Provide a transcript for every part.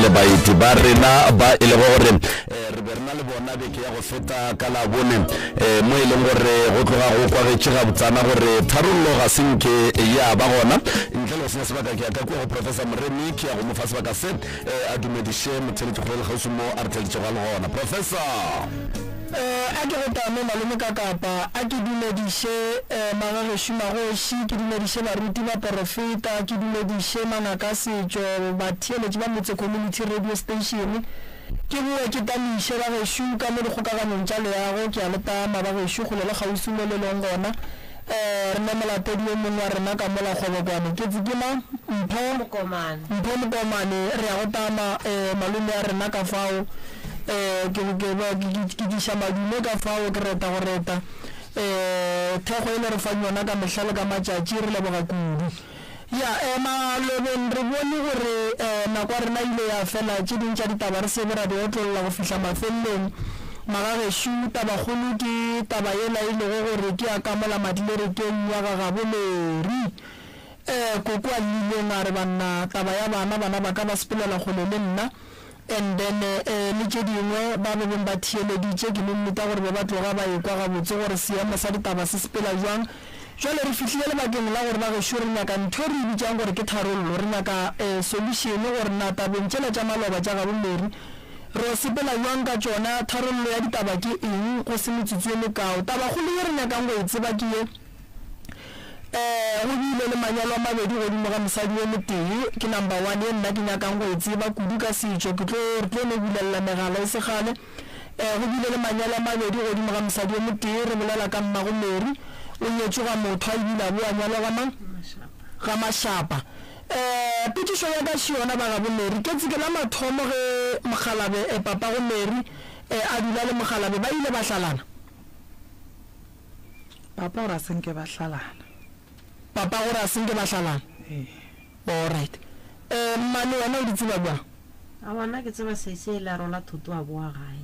le baeti ba rena ba e lego gore eh, re be re na le bona beke ya go feta ka Labone eh, mo e leng gore go tloga go kwagetše gabotsana gore tharollo ga se nke ya ba gona. Ntle le go senya sebaka ke ya ka kua go Professor Moremi, ke ya go mo fa sebaka se eh, a dumediše motheeletši kgole le kgauswi mo a re theeletšego a le gona. Professor! Eh, a ke go tame malome ka kapa, a ke dumediše eh, magagešo magoši, ke dumediše baruti baporofeta, ke dumediše mangaka a setšo, batheeletši ba Motse Community Radio Station, ke boe ke tamiše ba gešo ka mo dikgokaganyong tša leago, ke a le tama ba gešo kgole le kgauswi mo le leng gona. Eh, re ne molatedi yo mongwe wa rena ka mola Kgobokwane, ke tse ke mang? Mpho Mokomane. Mpho Mokomane, re ya go tama eh, malome a rena ka fao. Eh, ke, ke, ke, ke, ke tliša madume ka fao, ke reta go reta. Eh, thekgo e le re fang yona ka mehla le ka matšatši, re leboga kudu. Ya, eh, malobeng re bone gore eh, nako ya rena e ile ya fela, tše ding tša ditaba re se be ra di otlolla go fihla mafelelong. Magagešo, tabakgolo ke taba yela e lego gore ke ya ka mola Madilerekeng ya ga gabo Mary. Eh, koko a llileng a re banna, taba ya bana, bana ba ka ba sepelela kgole le nna. And then eh, le tše dingwe ba be beng ba theeleditše, ke no nneta gore be ba tloga ba ekwa gabotse gore seemo sa ditaba se sepela bjang. Jwale re fihlile lebakeng la gore bagešo re nyaka ntho e re e bitšang gore ke tharollo, re nyaka eh, solution gore na tabeng tšela tša maloba tša gabo Mary ro sepela bjang ka tšona, tharollo ya ditaba ke eng, go se metsotso e mekao. Tabakgolo ye re nyakang go e tseba ke ye. Ee, go bile le manyalo a mabedi godimo ga mosadi yo motee. Ke number one ye nna ke nyakang go e tseba kudu ka setšo. Ke tlo, re tlo no bulelela megala e se kgale. Ee, go bile le manyalo a mabedi godimo ga mosadi yo motee. Re bolela ka mmago Mary. O nyetšwe ga Mothwa ebile a boa nyalwa ga mang? Ga Mashapa. Ee, potšišo ya ka še yona ba gabo Mary. Ke tseke la mathomo ge mokgalabe, eh, papago Mary, eh, a dula le mokgalabe, ba ile ba hlalana? Papa gore a se nke ba hlalana. Papa gore a se nke ba hlalana? Ee. Alright. Eh, mmane wena o di tseba bjang? Aowa nna ke tseba sesi a ile a rola thoto a boa gae.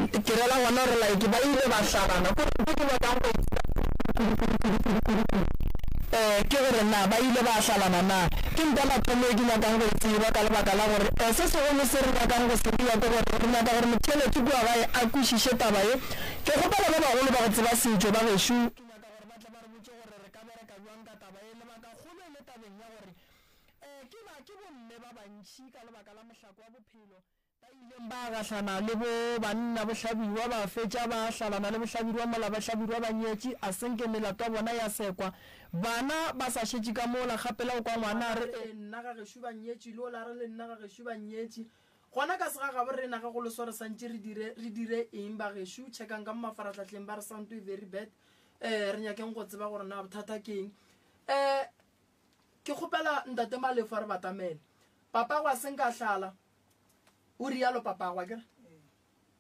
Ke rela gona gore like ba ile ba hlalana. Ko re ntho ke nyakang go e tseba kudu kudu kudu kudu kudu kudu eh ke gore na ba ile ba hlalana na. Ke ntwa mathomo e ke nyakang go e tseba ka lebaka la gore eh se segolo se re nyakang go se bua ke gore re nyaka gore motheeletši kua gae a kwešiše taba ye. Ke kgopela ba bagolo ba go tseba setšo ba gešo, ke nyaka gore ba tle ba re botše gore re ka bereka bjang ka taba ye. Lebakakgolo e le tabeng ya gore ke ba ke bomme ba bantši ka lebaka la mohlako wa bophelo ba ileng ba gahlana le bo banna bohlabirwa ba fetša ba hlalana le bohlabirwa mola bahlabirwa ba nyetše a senke melato ya bona ya sekwa bana ba sa šetše ka mola kgapela o kwa ngwana a re Le nna ga gešo ba nyetše, le ola a re le nna ga gešo ba nyetše. Gona ka segagabo rena ge go le so re santše re dire re dire eng bagešo? Checkang ka mo mafarahlahleng ba re sound e very bad. Eh re nyakeng go tseba gore na bothata ke eng. Eh ke kgopela ntate Malefo a re batamele. Papagwe a se nka hlala. O rialo papagwe akere?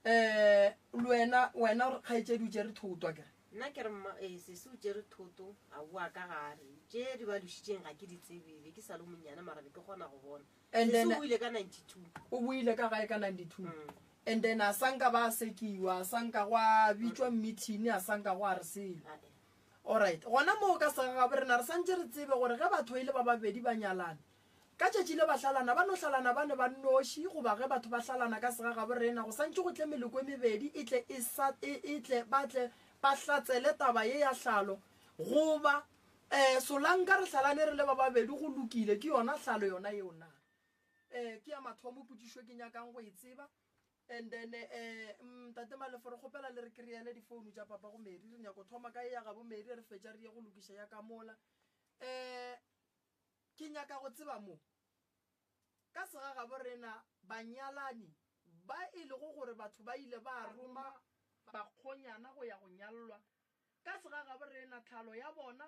Eh le wena wena o re kgaetšedi o tšere thoto akere? Nna ke re mma eh sesi o tšere thoto a boa ka gare. Tše di ba lošitšeng ga ke di tsebe be ke sa le monnyane mara be ke kgona go bona. And then Sesi o boile ka 92. O boile ka gae ka 92. And then a sa nka ba sekiwa, a sa nka gwa bitšwa meeting, a sa nka gwa re selo. Alright, gona moo ka segagabo rena re santše re tsebe gore ge batho e le ba babedi ba nyalane, ka tšatši le ba hlalana, ba no hlalana ba ne ba nnoši, goba ge batho ba hlalana ka segagabo rena go santše go tle meloko e mebedi e tle e sa, e, e tle ba tle ba hlatsele taba ye ya hlalo, goba Eh, Solanka re hlalane re le ba babedi go lokile, ke yona hlalo yona yeo na? Eh, ke ya mathomo potšišo ke nyakang go e tseba. And then eh, mm, Tate Malefo re kgopela le re kry-ele difounu tša papa go Mary, re nyako thoma ka e ya gabo Mary re fetša re ye go lokiša ya ka mola. Eh, ke nyaka go tseba mo, ka segagabo rena banyalani ba e lego gore batho ba ile ba roma bakgonyana go ya go nyallwa, Ka segagabo rena, tlhalo ya bona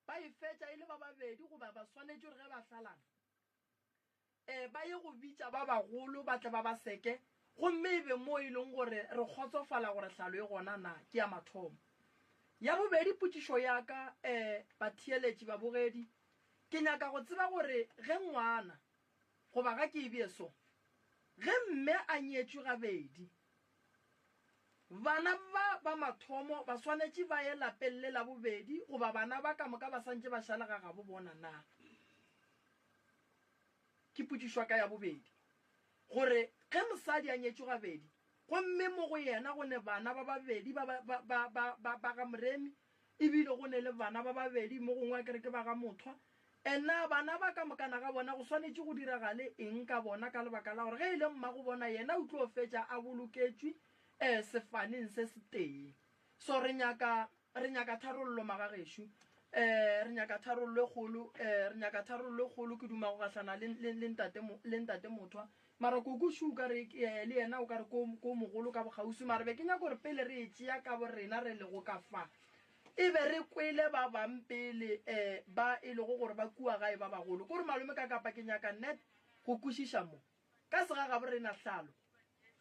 ba e fetša e le ba babedi goba ba swanetše gore ge ba hlalana um ba ye go bitša ba bagolo ba tle ba ba seke gomme e be moo e leng gore re kgotsofala gore hlalo e gona na. Ke ya mathomo. Ya bobedi, potšišo ya ka um batheeletši, babogedi, ke nyaka go tseba gore ge ngwana goba ga ke e bee so, ge mme a nyetšwe gabedi, Bana ba ba mathomo ba swanetše ba ye lapeng le la bobedi goba bana ba ka moka ba santše ba šale ga gabo bona na? Ke potšišo ya ka ya bobedi. Gore ge mosadi a nyetšwe gabedi, gomme mo go yena go ne bana ba babedi ba, ba, ba, ba, ba, ba, ba ga Moremi, ebile go ne le bana ba babedi mo gongwe a ke re ke ba ga Mothwa, E na bana ba ka mokana ga bona go swanetše go diragale eng ka bona ka lebaka la gore ge e le mmago bona yena o tlo fetša a boloketšwe e sefaneng se setee? So re nyaka, re nyaka tharollo magagešo. E, re nyaka tharollo e kgolo. E, re nyaka tharollo e kgolo. Ke duma go gahlana le, le, le ntate, le ntate Mothwa. Mara koko šo o ka re, e, le yena o ka re ko, ko mogolo ka bokgauswi. Mara be ke nyaka gore pele re e tšea ka borena re lego ka fa, E be re kwele ba bang pele eh, ba e lego gore ba kua gae ba bagolo. Kore malome ka kapa ke nyaka net go kwešiša mo. Ka segagabo rena hlalo.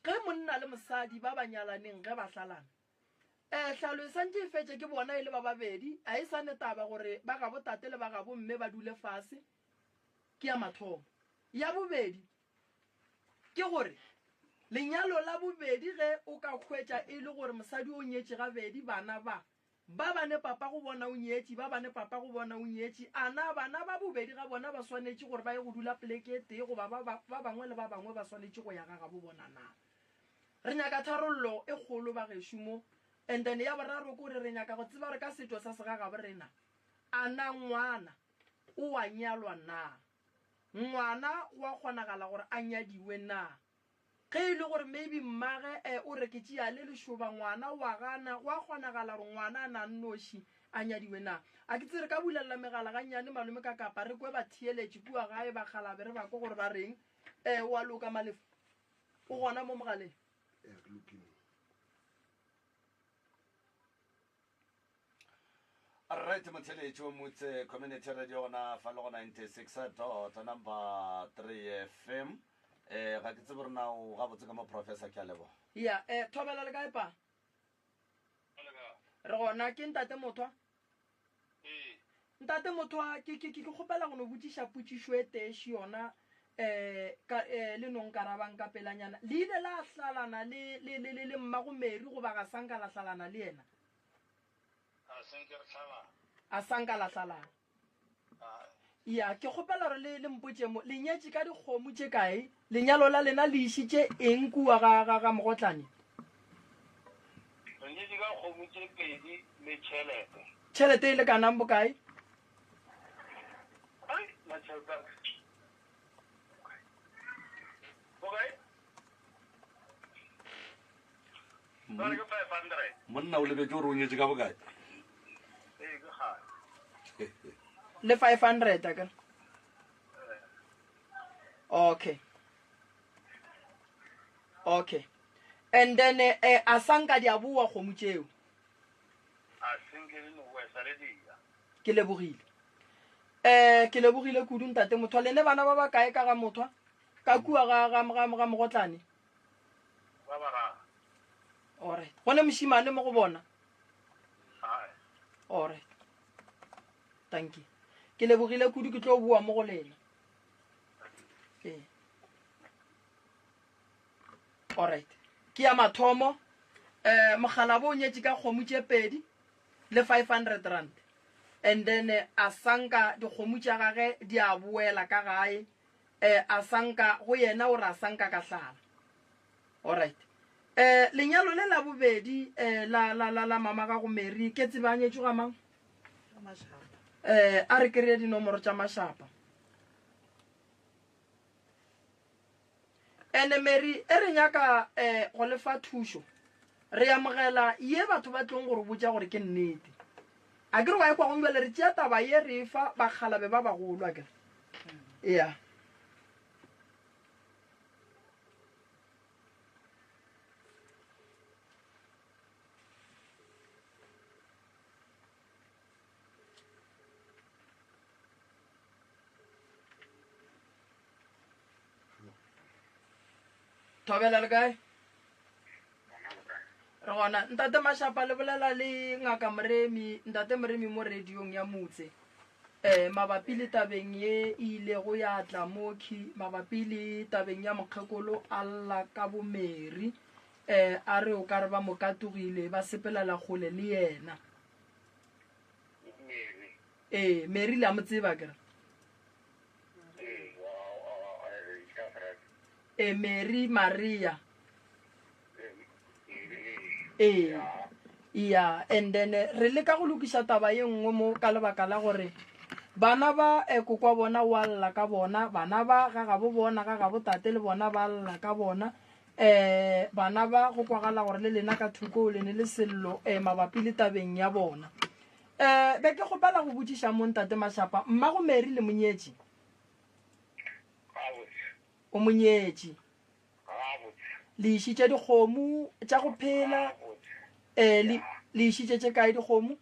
Ge monna le mosadi ba ba nyalaneng ge ba hlalana, eh, hlalo e santše e fetše ke bona e le ba babedi, a e sa ne taba gore ba gabo tate le ba gabo mme ba dule fase. Ke ya mathomo. Ya bobedi ke gore lenyalo la bobedi ge o ka hwetša e le gore mosadi o nyetše gabedi, bana ba ba bane papa go bona o nyetše, ba bane papa go bona o nyetše, a na bana ba bobedi ga bona ba swanetše gore ba ye go dula poleke e tee goba ba ba bangwe le ba bangwe ba swanetše go ya ga gabo bona na? Re nyaka tharollo e kgolo bagešo mo. And then ya boraro ke gore re nyaka go tseba gore ka setšo sa segagabo rena, a na ngwana o a nyalwa na? Ngwana go a kgonagala gore a nyadiwe na? Ge e le gore maybe mmage eh o re ke tšea le lešoba ngwana o a gana, go a kgonagala gore ngwana a na nnoši a nyadiwe na? A ke tsebe re ka bulelela megala gannyane malome ka kapa re kwe batheeletši kua gae bakgalabe re ba kwe gore ba reng. Eh o a loka Malefo? O gona mo mogaleng? Eh, re lokile. Right motheletši wa Motse Community Radio gona fa le go 96 dot number 3 FM. Eh ga ke tsebe gore na o gabotse ka mo professor ke a leboga. Ya, eh thobela le kae pa? Re gona ke ntate Mothwa. Ee. Ntate Mothwa ke ke ke kgopela go no botšiša potšišo e tee še yona eh ka eh le no nkarabang ka pelanyana. Le ile la hlalana le le le le mmago Mary goba ga sanka la hlalana le yena? A se nke re hlalana. A sa nka la hlalana. Ae. Ya, ke kgopela gore le, le mpotše mo, le nyetše ka dikgomo tše kae? Lenyalo la lena le išitše eng kua ga, ga, ga Mogotlane? Re nyetše ka kgomo tše pedi le tšhelete. Tšhelete e lekanang bokae? Ai, na tšhelete ya ka. Bokae? Monna o lebetše gore o nyetše ka bokae. Le 500 akere? Okay. Okay. And then eh, a sanka di a boa kgomo tšeo. Ke lebogile. Eh, ke lebogile kudu ntate Mothwa. Le ne bana ba ba kae ka ga Mothwa? Ka kua ga ga ga ga Mogotlane. Ba bararo. Alright. Go ne mošimane mo go bona? Ae. Alright. Thank you. Ke lebogile kudu ke tlo boa mo go lena. Ee. Alright. Ke ya mathomo. Eh mogalabo o nyetše ka kgomo tše pedi le 500 rand. And then eh, a sanka dikgomo tša gage di a boela ka gae Eh, a sanka, go yena o re a sanka ka hlala. Alright. Eh, lenyalo le la bobedi eh, la, la, la, la mama gago Mary, ke tsebe a nyetšwe ga mang? Eh, a re kry-e dinomoro tša mašapa. Ene Mary, e re nyaka eh, go lefa thušo, re amogela ye batho ba tlong go re botša gore ke nnete. A ke re wa e kwa gong bjale re tšea taba ye re e fa bakgalabe ba bagolo a kere. Ea. Thobela le kae? Re gona. Ntate Mashapa le bolela le Ngaka Moremi, Ntate Moremi mo radiong ya Motse. Eh, mabapi le tabeng ye e ilego ya tla mokhi mabapi le tabeng ya mokgekolo a lla ka bomeri eh a re o ka re ba mo katogile ba sepelela kgole le yena. Mary. Ee, Mary le a mo tseba kere. E, Mary Maria. Ee. Ya, and then re leka go lokiša taba ye nngwe mo ka lebaka la gore bana ba eh, kokwa bona wa lla ka bona, bana ba ga gabo bona, ga gabo tate le bona ba lla ka bona. Eh, bana ba go kwagala gore le lena ka thoko le ne le sello eh, mabapi le tabeng ya bona. Eh, be ke kgopela go botšiša mo ntate Mashapa, mmago Mary le monyetši? Gabotse. O monyetši. Gabotse. Le išitše dikgomo tša go phela? Gabotse. Eh, le, le išitše tše kae dikgomo?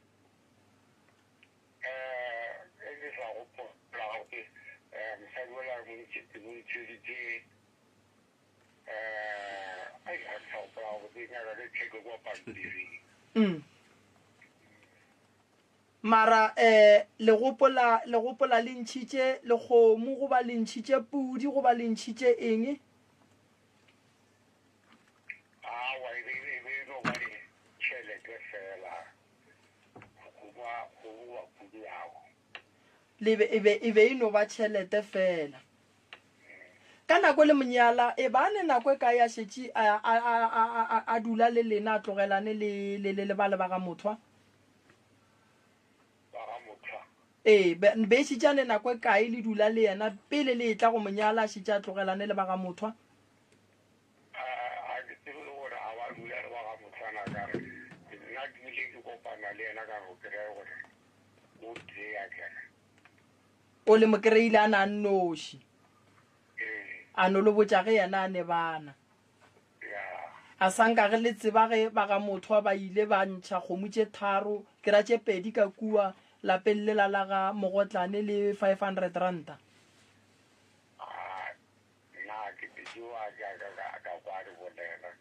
Eh, ge ke sa gopola gabotse, eh, mosadi ola re mo ntšheditše, eh, ai, ga ke sa gopola gabotse, nyaka ke checke kua pampiring. Mm. Mara eh, le gopola, le gopola le ntšhitše lekgomo goba le ntšhitše pudi goba le ntšhitše eng? Aowa, e be, e be e no ba ditšhelete fela, goba, goba pudi yago. Le be, e be, e be e no ba tšhelete fela. Ka nako le monyala, e ba ne nako e kae a šetše a, a, a, a, a, a dula le lena, a tlogelane le, le, le, le ba le ba ga Mothwa? Ba ga Mothwa. Ee, be, be šetše a ne nako e kae le dula le yena pele le etla go mo nyala, a šetše a tlogelane le ba ga Mothwa? A, ga ke tsebe le gore a ba dula le ba ga Mothwa na, ka re nna ke ile ke kopana le yena ka go kry-a gore o tee a kere. O le mo kry-ile a na a nnoši. Ee. A no le botša ge yena a ne bana. A sa nka ge le tseba ge ba ga Mothwa ba ile ba ntšha kgomo tše tharo, ke ra tše pedi ka kua lapeng lela la ga Mogotlane le 500 ranta.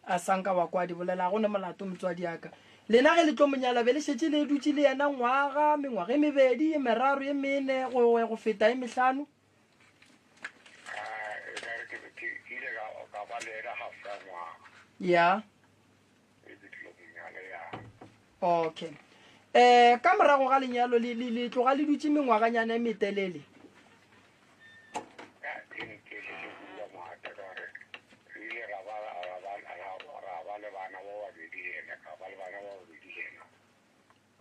A sa nka wa kwa di bolela, ga go ne molato motswadi ya ka. Lena ge le tlo mo nyala be le šetše le dutše le yena ngwaga, mengwaga e mebedi, e meraro, e mene, go go feta e mehlano. Ya. Okay. Eh ka morago ga lenyalo le le le tloga le dutše mengwaganyana e metelele.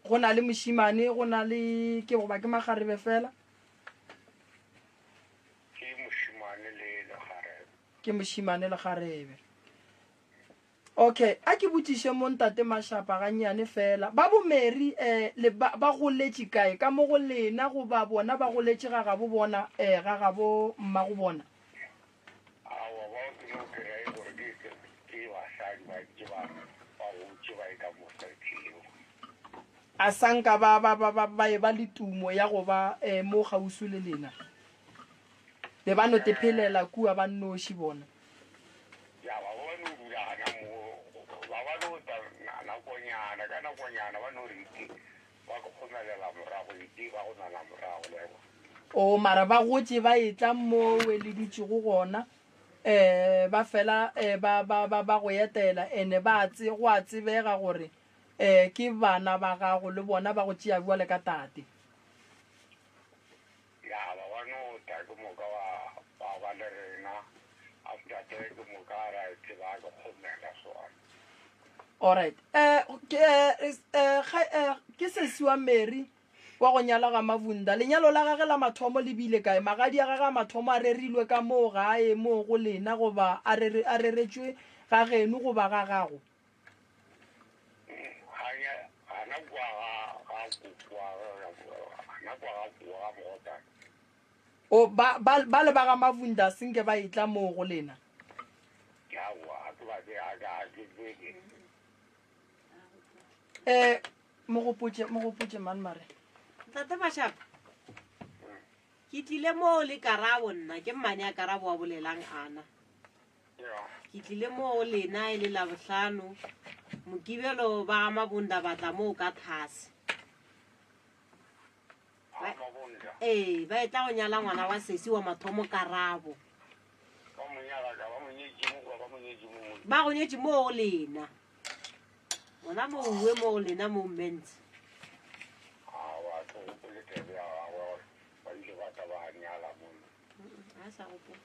Go na le mošimane, go na le ke goba ke makgarebe fela? Ke mošimane le lekgarebe. Ke mošimane le kgarebe. Okay, a ke botšiše mo ntate Mashapa gannyane fela. Ba bo Mary eh, le ba, ba goletše kae? Ka mo go lena goba bona ba goletše ga gabo bona eh, ga gabo mmago bona? Aowa, bao ke no kry-a e gore ke, ke, ke basadi ba ntše ba, ba gotše ba e ka mo setlilego. A sa nka ba, ba, ba, ba, ba eba le tumo ya go ba eh, mo kgauswi le lena? Be ba no te phelela kua ba nnoši bona. Ya, ba ba no dula gana mo, ba ba no tla nakonyana, ka nakonyana ba no re iti, ba go kgomelela morago, iti ba go nana morago, le a bona. O, mara ba gotše ba etla mowe le dutšego gona, um ba fela um ba, ba, ba, ba go etela, ene ba a tse, go a tsebega gore um ke bana ba gago, le bona ba go tšea bjale ka tate. Ya ba ba no tla ke moka ba ba ba le rena after that ke moka ra e tseba ke kgomela sona. Alright. Eh ke eh, eh, eh, ke sesi wa Mary wa go nyala ga Mavunda. Lenyalo la gage la mathomo le bile kae? Magadi a gage a mathomo a rerilwe ka moo gae moo go lena goba a rere a reretšwe ga geno goba ga gago? Gana kwa ga ga kokwa gana kwa ga kowa ga Mogotana. O ba ba ba le ba ga Mavunda senke ba etla moo go lena? Aowa, ga ke ba tsebe, ga ga ke tsebe. Eh, mo gopotše, mo gopotše man mare. Ntate Mashapa, ke tlile moo le karabo nna, ke mmane a karabo wa bolelang ana. Ke tlile moo go lena e le Labohlano, Mokibelo ba ga Mabunda ba tla moo ka thase. Ba, ee, ba etla go nyala ngwana wa sesi wa mathomo Karabo. Ba go nyetše moo go lena. Gona moo uwe moo go lena moo Mmentse. A sa gopola.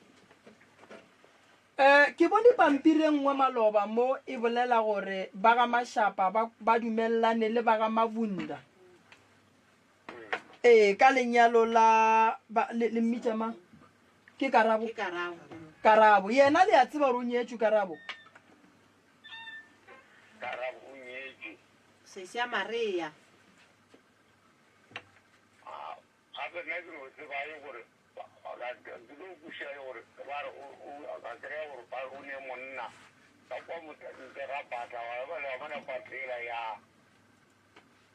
Eh, ke bone pampiri e nngwe maloba mo e bolela gore ba ga Mashapa ba, ba dumelelane le ba ga Mabunda. Ee, ka lenyalo la, ba, le, le mmitša mang? Ke Karabo. Ke Karabo. Karabo. Yena le a tseba gore o nyetšwe, Karabo? Karabo o nyetšwe. Sesi ya Maria. Ah, gape nna ke no tseba e gore ke tlo kwešiša e gore ba re o ka kry-a gore ba o ne monna ka kwa ntle ga pata wa ba le bona pata ela ya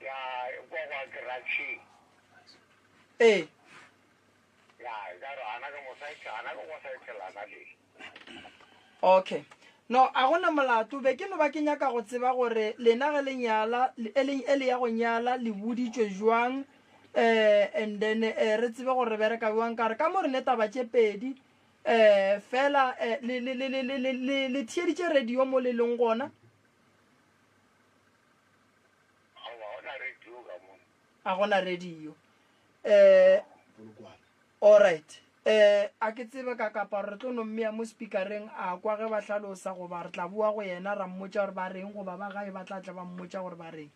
ya kwa kwa keratšheng. Ee. Ya ka re ana ka mosadi ana ka kwa saethelana le. Okay. No, a gona molato. Be ke no ba ke nyaka go tseba gore lena ge le nyala, e le, e le ya go nyala, le boditšwe jwang, eh, and then eh, re tsebe gore re bereka bjang. Ka re ka mo re ne taba tše pedi, eh, fela eh, le, le, le, le, le, le, le, le theeditše radio mo le leng gona? Aowa, ga gona radio ka mo. A gona radio. Eh, Alright. Eh, a ke tsebe ka kapa re tlo no mmea mo speakereng a kwa ge ba hlalosa goba re tla boa go yena ra mmotša gore ba reng goba ba gae ba tla tla ba mmotša gore ba reng.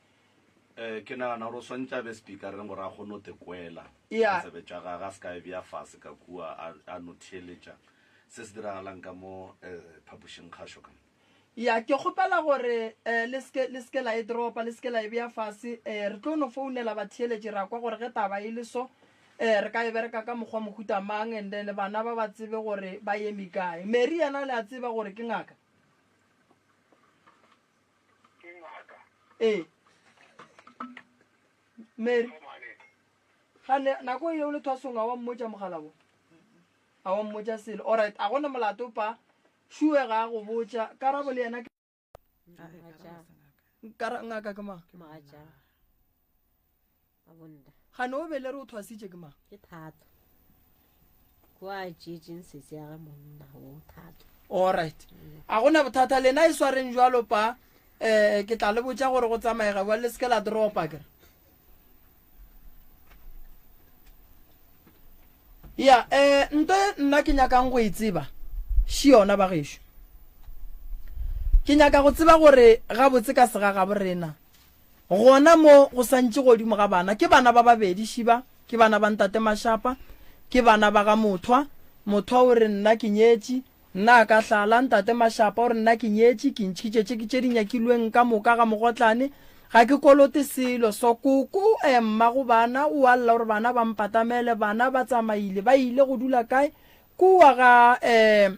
Eh, ke nagana gore o swantše a be speakereng gore a kgone go te kwela Yeah. ka tsebe tša gage, a se ka e bea fase ka kua a, a no theeletša se se diragalang ka mo eh, phapošing kgašo ka mo. Ya, ke kgopela gore eh, le se ke, le se ke la e dropa, le se ke la e bea fase. Eh, re tlo no founela batheeletši ra kwa gore ge taba e le so, eh, re ka e bereka ka mokgwa mohuta mang, and then bana ba ba tsebe gore ba eme kae. Mary yena le a tseba gore ke ngaka? Ke ngaka. Ee. Mary. Gane, nako e o le thwasong a wa mmotša mogalabo? A wa mmotša selo? Alright, a gona molato pa. Šue ga a go botša. Karabo le yena ke. Kara ngaka ke mang? Ke mogatša. Mabunda. Gane o bele re o thwasitše ke mang? Ke Thato. Kwa tšeetšeng sesi ya ge monna o Thato. Alright. A gona bothata lena e swareng jwalo pa. Eh ke tla le botša gore go tsamaega bjang le se ke la dropa kere. Ya, eh, nto e nna ke nyakang go e tseba, še yona, bagešo. Ke nyaka go tseba gore gabotse ka segagabo rena, gona mo go santše godimo ga bana, ke bana ba babedi šiba, ke bana ba Ntate Mashapa, ke bana ba ga Mothwa. Mothwa o re nna ke nyetše, Nna a ka hlala, Ntate Mashapa o re nna ke nyetše, ke ntšhitše tše tše di nyakilweng ka moka ga mogotlane, ga ke kolote selo. So koko eh mmago bana o a lla o re bana ba mpatamele, bana ba tsamaile ba ile go dula kae? Kua ga eh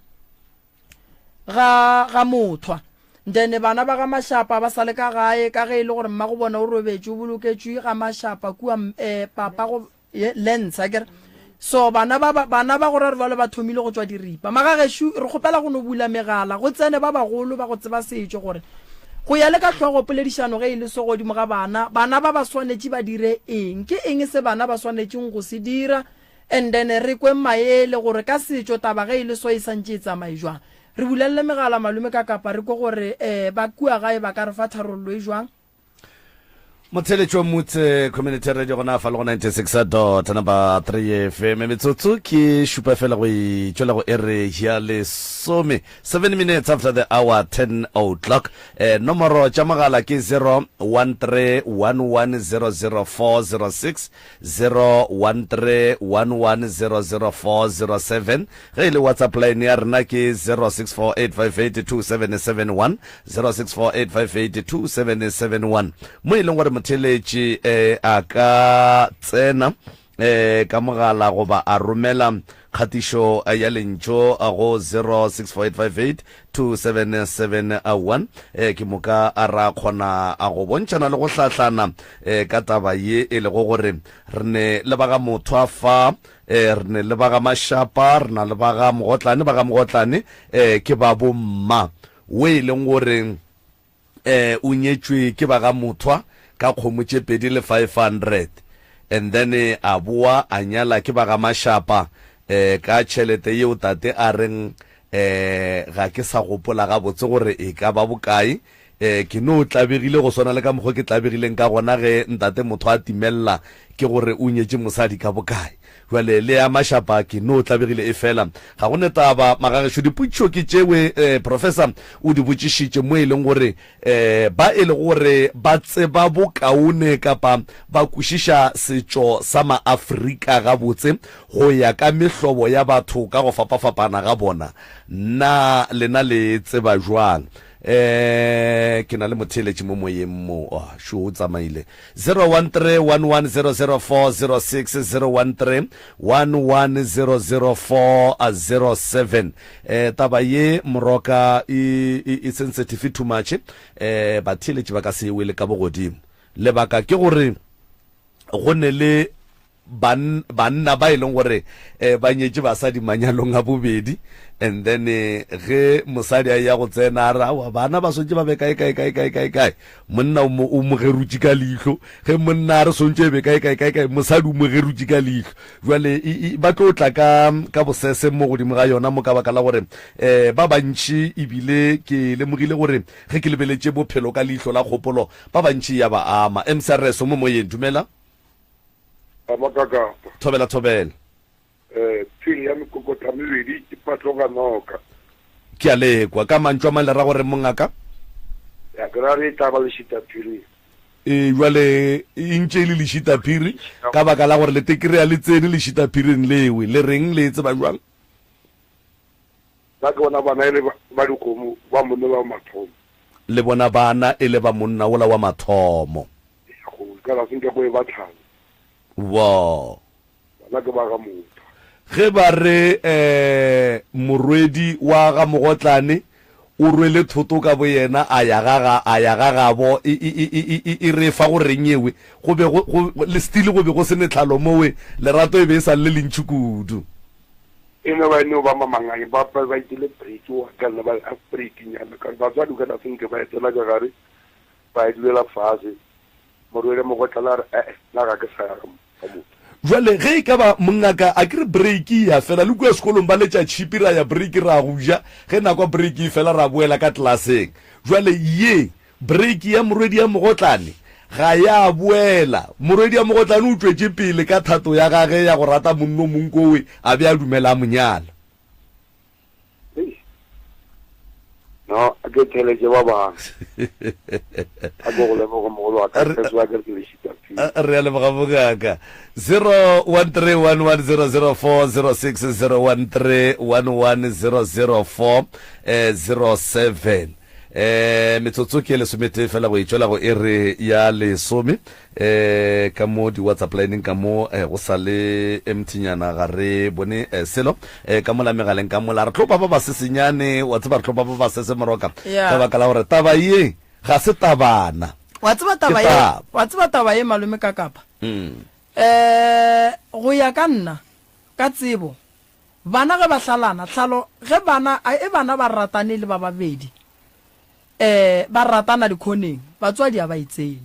ga ga Mothwa. Then bana ba ga Mashapa ba sa le ka gae ka ge e le gore mmago bona o robetše o boloketšwe ga Mashapa kua eh papa go Ye, lens, akere? So bana ba, ba, bana ba go ra re bjale ba thomile go tšwa diripa. Magagešo, re kgopela go no bula megala, go tsene ba bagolo ba go tseba setšo gore go ya le ka hlogo poledišano ge e le so godimo ga bana, bana ba ba swanetše ba dire eng, ke eng se bana ba swanetšeng go se dira, and then re kwe maele gore ka setšo taba ge e le so e santše e tsamaye jwang. Re bulelele megala malome ka kapa re kwe gore um ba kua gae ba ka re fa tharollo e jwang. Motheletšo Motse Community Radio gona fa le go 96 dot number 3 FM metsotso ke šupa fela go e tšwela go ere ya lesome 7 minutes after the hour 10 o'clock eh, nomoro tša mogala ke 0131100406 0131100407 Ge e le WhatsApp line ya rena ke 0648582771, 0648582771, mo e leng gore motheeletši eh, a ka tsena eh, ka mogala goba a romela kgatišo ya lentšu go 0648582771 eh, ke moka a ra kgona a go bontšhana le go hlahlana eh, ka taba ye e lego gore re ne le ba ga mothwa fa Eh, re ne le ba ga Mashapa, re na le ba ga Mogotlane, ba ga Mogotlane eh, ke ba bomma o e leng gore eh, o nyetšwe ke ba ga Mothwa ka kgomo tše pedi le 500 and then eh, a boa a nyala ke ba ga Mashapa eh, ka tšhelete yeo tate a reng eh, ga ke sa gopola gabotse gore e ka ba bokae Ee, ke no tlabegile go swana le ka mokgwa ke tlabegileng ka gona ge ntate motho a timelela ke gore o nyetše mosadi ka bokae. Bjale le ya mašapa ke no tlabegile efela ga go ne taba. Magagešo dipotšišo ke tšewe eh, Professor o di botšišitše mo e leng gore eh, ba e lego gore ba tseba bokaone kapa ba kwešiša setšo sa Maafrika gabotse go ya ka mehlobo ya batho ka go fapafapana ga bona. Na lena le tseba bjang? Eh, ke na le motheeletši mo moyeng mo. Oh, šo o tsamaile. 013-1100406, 013-1100407. Eh, taba ye Moroka e, e, e sensitive too much. Eh, batheeletši ba ka se e wele ka bogodimo. Lebaka ke gore go ne le ban, banna ba e leng gore eh, ba nyetše basadi manyalong a bobedi and then eh, ge mosadi a ya go tsena a re aowa bana ba swantše ba be kae kae kae kae kae kae monna o mo o mo gerutše ka leihlo ge monna a re swantše e be kae kae kae kae mosadi o mo gerutše ka leihlo jwale e, e, ba tlo tla ka ka bosese mo godimo ga yona mo ka baka la gore eh, ba bantši ebile ke lemogile gore ge ke lebeletše bophelo ka leihlo la kgopolo ba bantši ya ba ama mcrs o mo moyeng dumela Ramakakapa. Thobela thobela. Eh, phiri ya mekokotla mebedi e phatloga noka. Ke a lekwa. Ka mantšu a mang le ra gore mongaka? Ya, ke ra re e tla ba lešita phiri. E, jwale e ntše e le lešita phiri ka baka la gore le tekere ya le tsene lešita phiring lewe. Le reng le e tseba jwang? Nna ke bona bana e le ba dikgomo ba monna wa mathomo. Le bona bana e le ba monna wola wa mathomo. Go ka se nke go e ba tlhalo. Wo. Bana ke ba ga motho. Ge ba re eh morwedi wa ga Mogotlane o rwele thoto ka boyena a ya ga ga a ya ga gabo e e e e e e re fa go reng ewe go be go go le still go be go se ne tlhalo mowe lerato e be e sa le le lentši kudu. E no ba e no ba mamanganye ba ba ba itele break wa ka nna ba a break nyana ka batswadi ka se nke ba etela ka gare Ba e dulela fase. Morwele Mogotlana a re, E-e, nna ga ke sa ya ga motho. Bjale ge e ka ba mongaka, a ke re breiki e a fela, le kua sekolong ba letša tšhipi ra ya breiki ra go ja, ge nako ya breiki e fela ra boela ka klaseng. Bjale ye breiki ya morwedi ya Mogotlane ga ya boela. Morwedi ya Mogotlane o tšwetše pele ka thato ya gage ya go rata monno o mongwe kowe a be a dumela a mo nyala. No, a ke theletše ba bangwe. A ke go leboge mogolo wa ka, re wa ke re ke lešita pele. Re a leboga mongaka. 0131100406 01311004 07 eh metsotso ke lesometee fela go e tšwela go ere ya lesome Eh, ka mo di-whatsapp line ka mo eh, go sa le emptynyana ga re bone eh, selo eh, ka mola megaleng ka mola re tlo ba ba ba sesenyane wa tseba re tlo ba ba ba sese moroka Yeah. ka baka la gore taba ye ga se tabana wa tseba taba Ke ye taba. wa tseba taba ye malome ka kapa mm. eh go ya ka nna ka tsebo bana ge ba hlalana hlalo ge bana a e bana ba ratane le ba babedi Eh, ba ratana dikhoneng, batswadi a ba e tsene.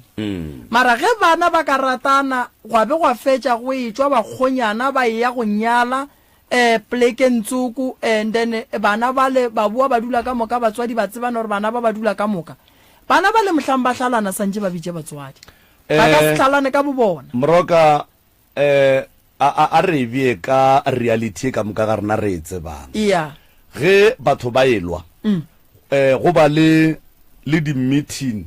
Mara ge bana ba ka ratana, gwa be gwa fetša go etšwa bakgonyana ba eya go nyala, eh, polekeng tsoko, and then bana bale ba boa ba dula ka moka, batswadi ba tsebana gore bana ba ba dula ka moka. Bana bale mohlang ba hlalana santše ba bitše batswadi. Ba ka se hlalane ka bobona. Moroka, eh, a, a, a re e bee ka reality ye ka moka ga rena re e tsebang. Eya. Ge batho ba elwa, eh, go ba le, le di-meeting,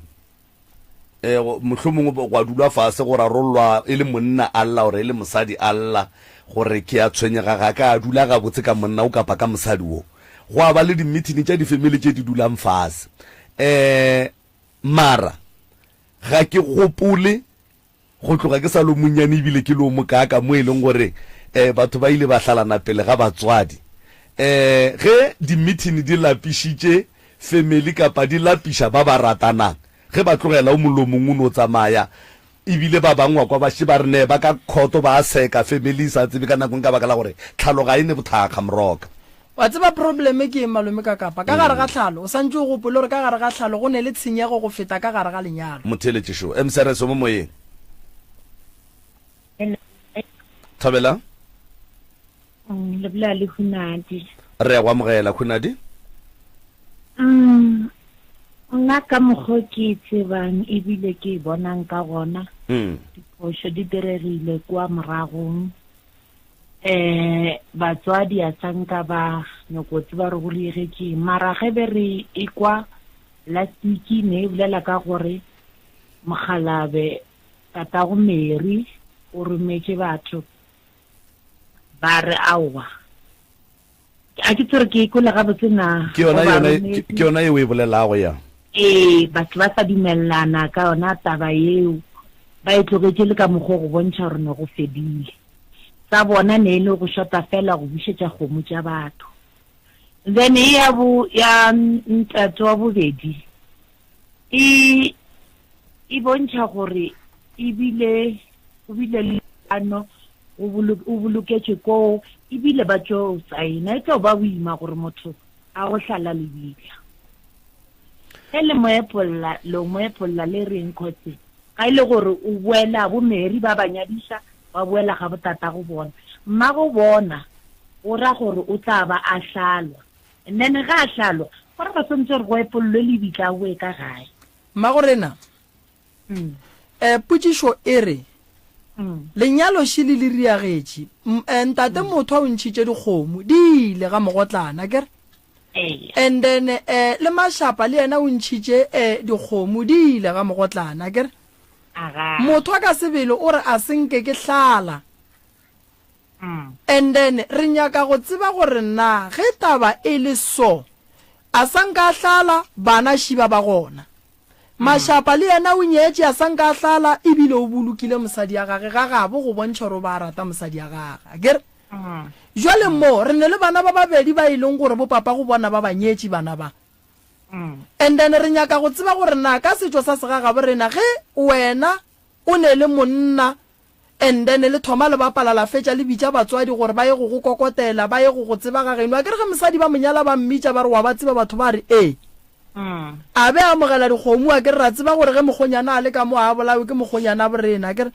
eh, mohlomongwe gwa dulwa fase go rarollwa e le monna a lla gore e le mosadi a lla gore ke a tshwenyega ga ka a dula gabotse ka monna o kapa ka mosadi wo. Gwa ba le di-meeting tša di-family tše di dulang fase. Eh, mara ga ke gopole Go tloga ke sa le o monnyane ebile ke le o mokaaka mo e leng gore um batho ba ile ba hlalana pele ga batswadi. Um ge dimithini di lapišitše family kapa di lapiša ba ba ratanang, ge ba tlogela o mongwe le o mongwe o no tsamaya ebile ba bangwe wa kwa ba še ba re nee ba ka khoto ba a seka family e sa tsebe ka nako ka baka la gore tlhalo ga e ne bothakga moroka. Wa tseba probleme ke eng malome ka kapa? Ka gare ga tlhalo, o santše o gopole gore ka gare ga tlhalo go ne le tshenyego go feta ka gare ga lenyalo. Motheeletši šo. MCRS o mo moyeng. Thobela. Le bolela le Hunadi. Re ya go amogela Hunadi. Mm, nna ka mokgwa ke e tsebang ebile ke e bonang ka gona, diphošo di diregile kwa moragong. Um batswadi a sa nka ba nyoko tseba re go riegetšeng mara ge be re ekwa last week ne e bolela ka gore mokgalabe tatago Mary o rometše batho ba re aowa a ke tsere ke kwele gabotse na Ke yona yona ke yona yeo e bolelago ya. Ee, batho ba sa dumelelana ka yona taba yeo, ba e tlogetše le ka mokgwa go bontšha gore ne go fedile. Sa bona ne e le go shota fela go bušetša kgomo tša batho. Then e ya bo ya ntate wa bobedi e e bontšha gore ebile go bile le ano o boloketšwe koo ebile ba tšo saena e tlo ba boima gore motho a go hlala lebitla ge le mo epolla lo mo epolla le reng khotse ga e le gore o boela bo Mary ba ba nyadiša ba boela ga botata go bona mma go bona o ra gore o tla ba a hlalwa and then ga a hlalwa go ra ba swantse gore go epollwe lebitla a boe ka gae Mmagorena, mm. eh, potšišo e re, mm. lenyalo šele le riagetše, eh, ntate mm. motho a o ntšhitše dikgomo, di ile ga mogotlana, kere? And then eh, le mašapa le yena o ntšhitše eh, dikgomo, di ile ga mogotlana, kere? Motho a ka sebele o re a se nke ke hlala. And then re nyaka go tseba gore na ge taba e le so, a sa nka a hlala, bana šiba ba gona. Mashapa le yena o nyetše a sa nka a hlala ebile o bolokile mosadi ya gage ga gabo go bontšha gore o ba a rata mosadi ya gage. Akere? Jwale mo re ne le bana ba babedi ba e leng gore bo papa go bona ba ba nyetše bana ba. And then re nyaka go tseba gore na ka setšo sa segagabo rena ge wena o ne le monna And then le thoma le bapala la fetša le bitša batswadi gore ba ye go go kokotela, ba ye go go tseba ga geno. Akere ge mosadi ba mo nyala ba mmitša ba re wa ba tseba batho ba re ee. A be a amogela dikgomo akere ra tseba gore ge mokgonyana a le ka mo a bolawe ke mokgonyana borena akere.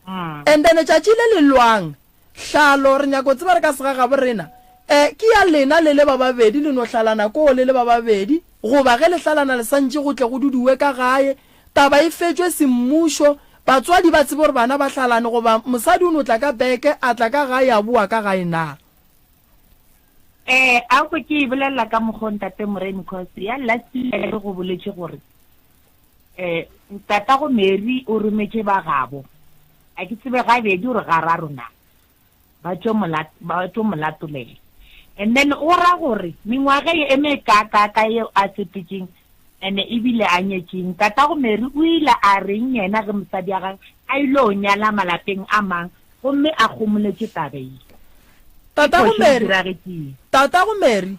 And then tšatši le le lwang hlalo re nyako tseba re ka segagabo rena eh ke ya lena le le ba babedi le no hlalana koo le le ba babedi goba ge le hlalana le santše go tle go duduwe ka gae Taba e fetšwe semmušo, batswadi ba tsebe gore bana ba hlalane goba mosadi o no tla ka beke a tla ka gae a boa ka gae na? Eh, a ko ke e bolelela ka mokgwa o ntate Moremi cause ya last year re go boletše gore eh ntatago Mary o rometše ba gabo a ke tsebe gabedi gore gararo na ba tšo ba tšo mo latolela and then o ra gore mengwaga ye e mekaakaka yeo a sepetšeng and ebile a nyetšeng tatago Mary o ile a reng yena ge mosadi ya gagwe a ile o nyala malapeng a mang gomme a gomoletše taba ye tatago Mary tatago Mary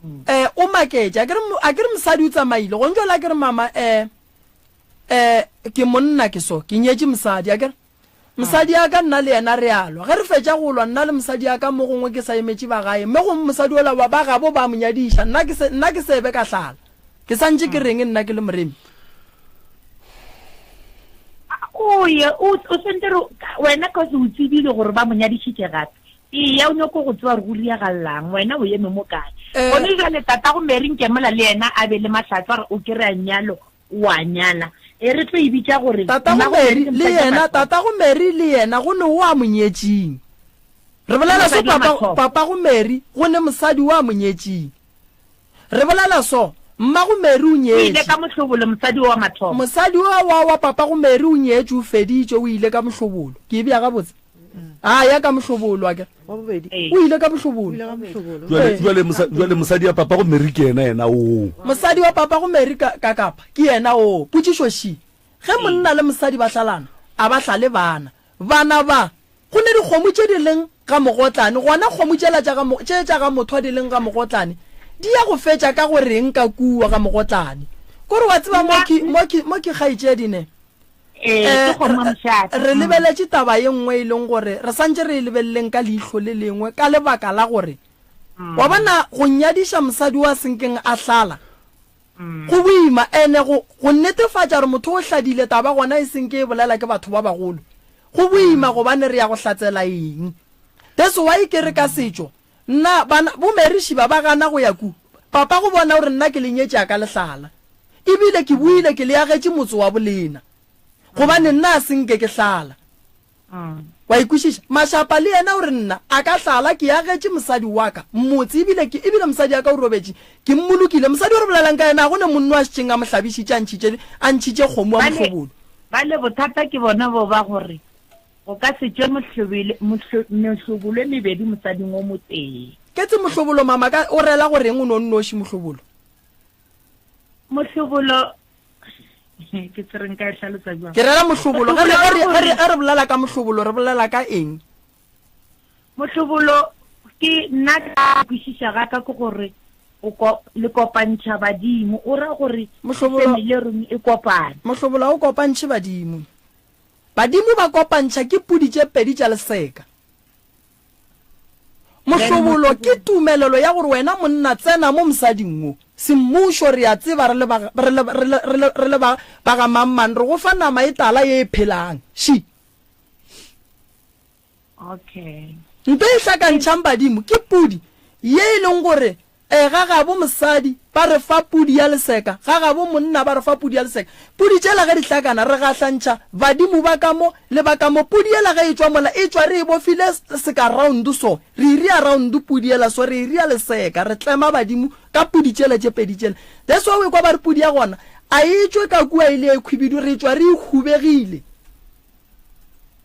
mm. eh o maketše a ke re mosadi o tsamaile go ntšwela ke re mama eh eh ke monna ke so ke nyetše mosadi a ke re Mosadi ya ka nna le yena re a lwa. Ge re fetša go lwa, nna le mosadi ya ka mo gongwe ke sa emetše ba gae, mme gongwe mosadi wola wa ba gabo ba mo nyadiša, nna ke se, nna ke se be ka hlala. Ke sa ntše ke reng nna ke le moremi? O ye, o, o sentse re, wena cause o tsebile gore ba mo nyadišitše gape. Eya, o nyoko go tseba gore go riagallang, wena o eme mo kae. Eh. Gone jwale tatago Mary Nkemola le yena a be le mahlatse a gore o kry-a nyalo, O a nyala. E re tlo e bitša gore Tatago Mmago Mary Mary ke le mosadi wa yena, mathomo. tatago Mary le yena go ne o a mo nyetšing. Re Ke bolela so mosadi wa papa, mathomo. papago Mary go ne mosadi o a mo nyetšing. Re bolela so, mmago Mary o O ile nyetše. ka mohlobolo mosadi o wa mathomo. Mosadi o wa wa papago Mary o nyetše o feditše o ile ka mohlobolo. Ke e bea gabotse? A ya ka mohlobolo akere. Wa bobedi. Ee. O ile ka O mohlobolo. ile ka mohlobolo. Jwale, Ee. jwale, mosa, jwale mosadi ya papago Mary ke yena yena oo. Mosadi wa papago Mary ka, ka kapa, ke yena oo. Potšišo še, Ge monna le mosadi ba hlalana, a ba hlale bana? Bana ba, go ne dikgomo tše di leng ga mogotlane, gona kgomo tšela tša ga, tše tša ga mothwa di leng ga mogotlane, di ya go fetša ka go reng ka kua ga mogotlane? Kore wa tseba mo ke, mo ke, mo ke kgaetšedi ne? Ee, Eh, ke kgomo ya mošate. re lebeletše taba ye nngwe e leng gore re santše re e lebeleleng ka leihlo le lengwe ka lebaka la gore wa bona go nyadiša mosadi wa senkeng a hlala go boima ene go go netefatša gore motho o hladile taba gona e senke e bolela ke batho ba bagolo go boima gobane re ya go hlatsela eng that's why ke re ka setšo nna bana bo Mary Shiba ba gana go ya ku papa go bona gore nna ke le nyetše a ka lehlala Ebile ke boile ke le agetše motse wa bolena, gobane nna a se nke ke hlala. Wa e kwešiša? Mašapa le yena o re, Nna, a ka hlala, ke agetše mosadi wa ka motse, ebile ke, ebile mosadi ya ka o robetše, ke mmolokile. Mosadi o re bolelang ka yena, ga go ne monno a šetšeng a mo hlabišitše, a ntšhitše, a ntšhitše kgomo wa Bale, mohlobolo. bale bothata ke bona bo ba gore go ka se tšwe mohlobele, mohlo, mehlobolo e mebedi mosading o motee. Ketse mohlobolo, mama, ka, o rela go reng o no nnoši mohlobolo? Mohlobolo, ke se re nka e hlalosa jwang? Ke rela mohlobolo. Ge re, Mohlobolo ge re, wa ge re, gore ge re bolela ka mohlobolo, re bolela ka eng? Mohlobolo ke nna ka kwešiša ga ka ke gore o ko, le kopantšha badimo. O ra gore Mohlobolo, family e reng e kopane. mohlobolo ga o kopantšhe badimo. Badimo ba kopantšha ke pudi tše pedi tša leseka. Mohlobolo ke tumelelo ya gore wena monna tsena mo mosading wo. Semmušo re a tseba re le ba, re le, re le, re le, re le ba, ba ga mang-mang re go fa nama e tala ye e phelang. She. Okay. Nto e hlakantšhang badimo ke pudi ye e leng gore Ee, ga gabo mosadi ba re fa pudi ya leseka, ga gabo monna ba re fa pudi ya leseka. Pudi tšela ge di hlakana, re gahlantšha badimo ba ka mo le ba ka mo. Pudi yela ge e tšwa mola, e tšwa re e bofile seka round so, re e ria round pudi yela so, re e ria leseka, re tlema badimo ka pudi tšela tše pedi tšela. That's why o ekwa ba re pudi ya gona a e tšwe ka kua e le e khwibidu, re tšwa re e hubegile.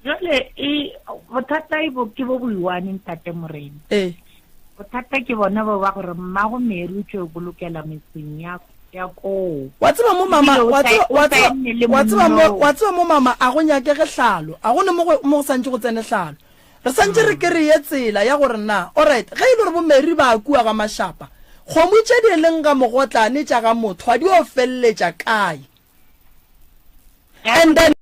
Jwale e bothata e bo ke bo boiwane ntate Morena. Ee. Bothata ke bona bo ba gore mmago Mary o tšo bolokela metseng ya ya koo. Wa tseba mo mama, Ebile o wa sa tseba, o wa sa tseba, enne le wa tseba mo, monnoo. wa tseba mo mama, a go nyakege hlalo. A go ne mo go, mo go santše go tsene hlalo. Re santše re kereye tsela ya gore na, alright, ge e le gore bo Mary ba kua ga Mashapa, kgomo tše di leng ga mogotlane tša ga Mothwa di yo feleletša kae? And then.